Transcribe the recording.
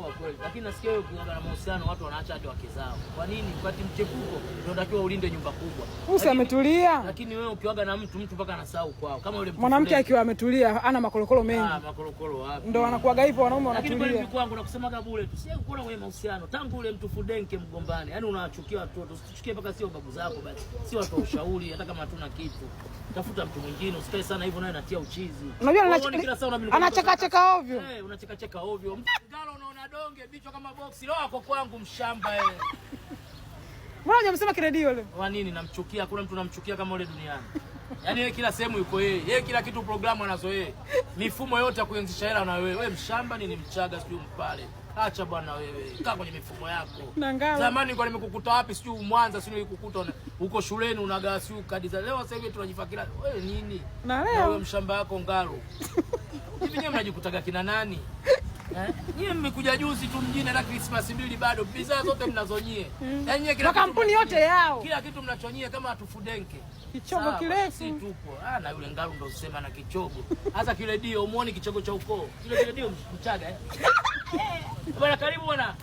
Kweli, lakini nasikia wewe ukiwa na mahusiano watu wanaacha hadi wake zao. Kwa nini? Wakati mchepuko unatakiwa ulinde nyumba kubwa. Usi ametulia. Lakini wewe ukiwaga na mtu mpaka anasahau kwao. Kama yule mwanamke akiwa ametulia ana makorokoro mengi. Ah, makorokoro wapi? Ndio wanakuwaga hivyo wanaume wanatulia. Lakini kweli kwangu nakusemaga bure tu. Sio kuona wewe mahusiano. Tangu ule mtu Fudenke mgombani. Yaani unawachukia watoto. Usichukie mpaka sio babu zako basi. Si watu wa ushauri hata kama hatuna kitu. Tafuta mtu mwingine, usikae sana hivyo naye anatia uchizi. Unajua anacheka cheka ovyo. Eh, unacheka cheka ovyo. Ngalo unaona donge bichwa kama boksi. Leo ako kwangu mshamba eh. Mbona hujamsema kiredio leo? Kwa nini namchukia? Hakuna mtu namchukia kama yule duniani. Yaani yeye kila sehemu yuko yeye. Yeye kila kitu programu anazo yeye. Mifumo yote ya kuanzisha hela na wewe. Wewe mshamba nini Mchaga sijui mpale. Acha bwana wewe. Kaa kwenye mifumo yako. Zamani nilikuwa nimekukuta wapi sijui Mwanza sijui nilikukuta huko shuleni unagawa sijui kadi za leo sasa hivi tunajifakira. Wewe nini? Na leo wewe mshamba wako Ngalo. Hivi nyewe mnajikutaga kina nani? Eh? Nyie mmekuja juzi tu mjini hata Christmas mbili bado bidhaa zote mnazonyie. Yaani nyie kila makampuni yote yao. Kila kitu mnachonyie kama atufudenke. Kichogo kirefu. Si tupo. Ah, na yule Ngalu ndo usema na kichogo. Hasa kile dio umuone kichogo cha ukoo. Kile dio Mchaga eh. Bwana karibu bwana.